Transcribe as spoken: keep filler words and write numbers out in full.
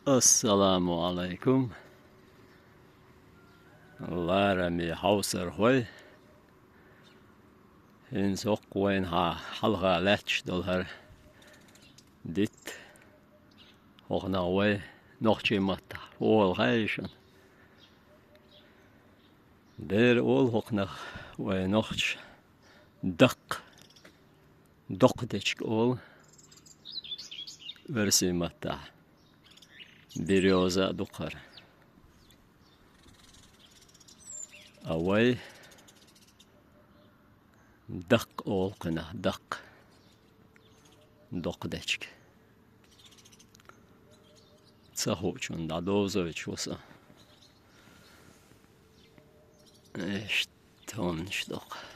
Ассаламу Ӏалайкум, лараме хьовсархой. ХӀинца хӀокху вайна хьа-, хьалха лаьтташ долу хӀара дитт. ХӀокхунах вай нохчийн маттахь хӀун олу хаьий шуна? Дера олу хӀокхунах вай нохчаша даккха, доккха дечиг олу оьрсийн маттахь. Берёза а ду-кх хӀара. А вай даккха олу кхунах, даккха, доккха дечиг. Ца хуучунна дӀадовзуьйтуш ву со. Иштта хӀуманаш ду-кх.